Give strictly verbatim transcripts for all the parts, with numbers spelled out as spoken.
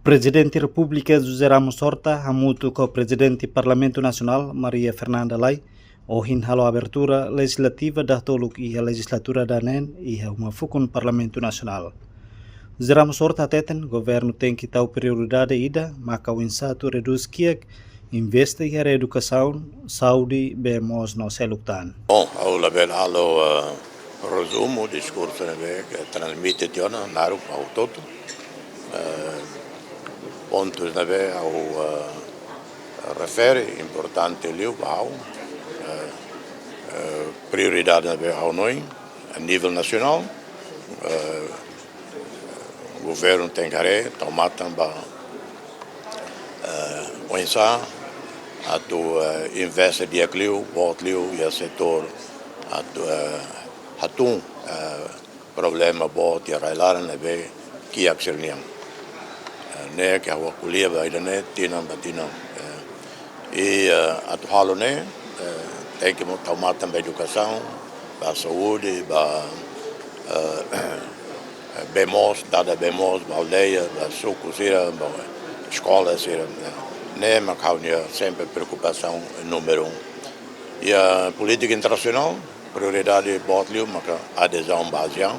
Prezidente Repúblika José Ramos Horta hamutuk ho Prezidente Parlamentu Nasionál Maria Fernanda Lay ohin halo abertura lejizlativa datoluk iha lejizlatura daneen iha uma fukun Parlamentu Nasionál. José Ramos Horta hateten governu tenke tau prioridade ida maka oinsá atu redús kiak investe iha edukasaun, saúde, bee moos no seluk tan. Bom, ha'u labele halo, eh, rezumu diskursu ne'ebé ke transmite tiha ona naruk ba hotu-hotu. Eh, pontus ne'ebé ha'u, eh, refere importante liu ba ha'u. Eh, eh, prioridade ne'ebé ha'u hanoin a nivel nasionál. Eh, governu tenke haree, tau matan ba, eh, oinsá atu, eh, investe di'ak liu, boot liu iha setór atu, eh, hatún, eh, problema boot iha rai-laran ne'ebé kiak sira-nian. Eh, ne'e ke ha'u ko'alia ba ida-ne'e tinan ba tinan. Eh, i, eh, atu halo ne'e, eh, tenke mós tau matan ba edukasaun, ba saúde, ba, eh, bee moos, dada bee moos ba aldeia, ba suku sira, ba eskola sira, eh, ne'e mak ha'u-nia sempre preokupasaun númeru um. Iha polítika internasionál, prioridade boot liu maka adezaun ba ASEAN,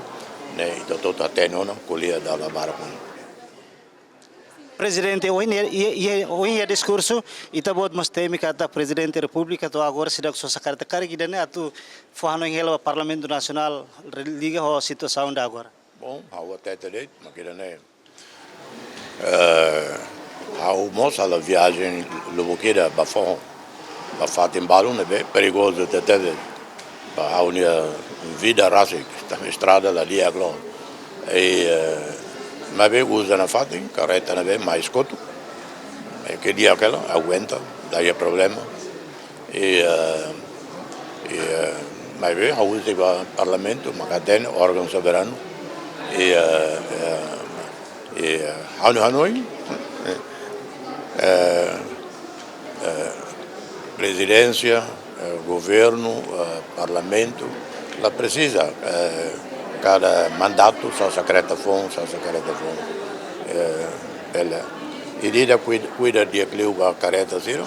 ne'e ita hotu hatene ona, ko'alia dala barak ona. Prezidente, ohin iha, iha, iha, ohin iha diskursu, ita-boot mós temi katak Prezidente Repúblika to'o agora seidauk sosa kareta, karik ida-ne'e atu fó hanoin hela ba Parlamentu Nasionál re-, liga ho situasaun ida agora. Bom, ha'u hatete de'it, mak ida-ne'e. Eh, ha'u mós halo viajen lubuk ida ba foho, ba fatin balun ne'ebé perigozu tebetebes ba ha'u-nia vida rasik, tanba estrada la di'ak loos. I, eh, maibé uza nafatin kareta ne'ebé mais kotuk, eh, ke di'ak hela, aguenta, la iha problema. I, eh, i, eh, maibé ha'u husi ba Parlamentu, mak hatene órgaun soberanu. I, eh, eh, i, eh, ha'u-nia hanoin, eh, eh, eh, Prezidénsia, eh, Governu, eh, Parlamentu, la presiza, eh, kada mandatu sosa kareta foun, sosa kareta foun. Eh, bele. Ida-idak kuida, kuida di'ak liu ba kareta sira,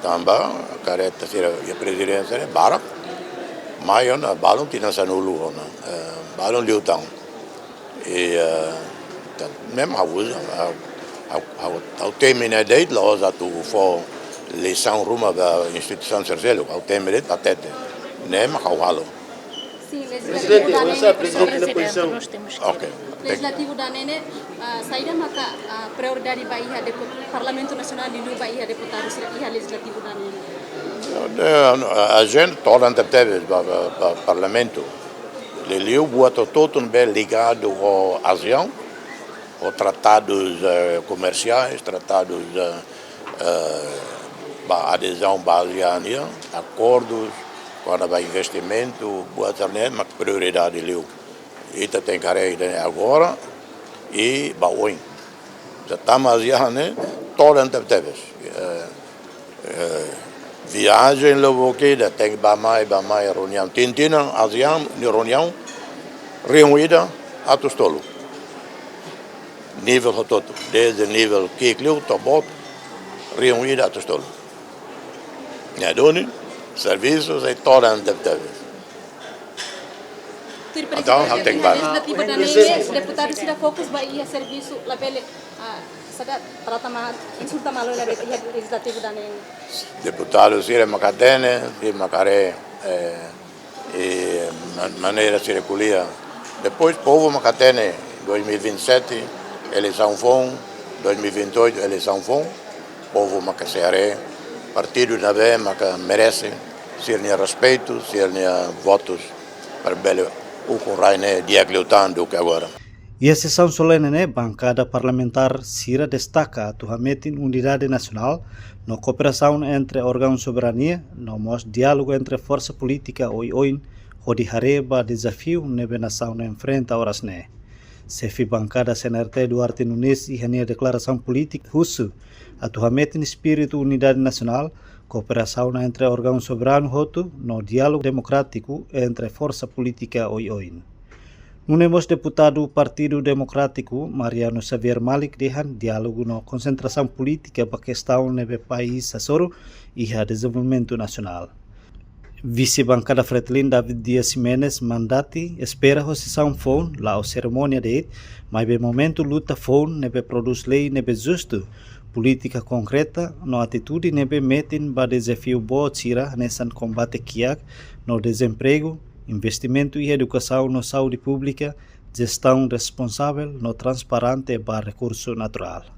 tanba kareta sira iha Prezidénsia ne'e barak, mai ona balun tinan sanulu ona, eh, balun liután. I, eh, ta-, mezmu ha'u uza, ha'u, ha'u, ha'u, ha'u temi ne'e de'it, la'ós atu fó lisaun ruma ba instituisaun sira seluk, ha'u temi de'it hatete. Ne'e mak ha'u halo. Sin, Prezidente, lejizlativu oinsá daneen, prezidente na pozisaun? Ok. Lejizlativu daneen, ah, saida maka, ah, prioridade ba iha depu-, Parlamentu Nasionál liuliu ba iha deputadu sira iha lejizlativu daneen? Eh, a, a gente todan tebetebes ba, ba, ba Parlamentu. Liuliu buat hotu-hotu ne'ebé ligadu ho ASEAN, ho tratadus, eh, komersiais, tratadus, eh, eh, ba adezaun ba ASEAN nian, akordus, kona-ba investimentu, buat sira-ne'e mak prioridade liu. Ita tenke haree ida-ne'e agora i ba oin. Tanba ASEAN ne'e todan tebetebes. Eh, eh, viajen lubuk ida, tenke bá-mai, bá-mai, reuniaun. Tinan-tinan ASEAN nia reuniaun, rihun ida atus tolu. Nivel hotu-hotu, dezde nivel ki'ik liu to'o boot, rihun ida atus tolu. Ne'e duni, servisu sei todan tebetebes. Tuir, entaun, prezidente, ha'u tenke bá. Lejizlativu daneen, deputadu sira fokus ba iha servisu, labele, ah, saida, trata ma-, insulta malu la de'it iha lejizlativu daneen. Deputadu sira mak hatene, sira mak haree, eh, i ma-, maneira sira ko'alia. Depois, povu mak hatene, dois mil e vinte e sete, eleisaun foun, dois mil e vinte e oito, eleisaun foun, povu mak sei haree partidu ne'ebé mak merese sira-nia respeitu, sira-nia votus, para bele ukun rai ne'e di'ak liután duké agora. Iha sesaun solene ne'e, bankada parlamentár sira destaka atu hametin unidade nasionál no kooperasaun entre órgaun soberania, no mós diálogu entre forsa polítika oioin, hodi haree ba dezafiu ne'ebé nasaun enfrenta oras ne'e. Xefe bankada C N R T Duarte Nunes iha nia deklarasaun polítika husu atu hametin espíritu unidade nasionál, kooperasaun entre órgaun soberanu hotu, no diálogu demokrátiku entre forsa polítika oioin. Nune'e mós deputadu Partidu Demokrátiku, Mariano Xavier Malik, dehan diálogu no konsentrasaun polítika ba kestaun ne'ebé país hasoru iha dezenvolvimentu nasionál. Vise bankada Fretilin, David Dias Ximenes, Mandati, espera hosi sesaun foun, la'ós serimónia de'it, maibé momentu luta foun ne'ebé prodús lei ne'ebé justu, polítika konkreta no atitude ne'ebé metin ba dezafiu boot sira hanesan kombate kiak no dezempregu, investimentu iha edukasaun no saúde públika, jestaun responsavel no transparente ba rekursu naturál.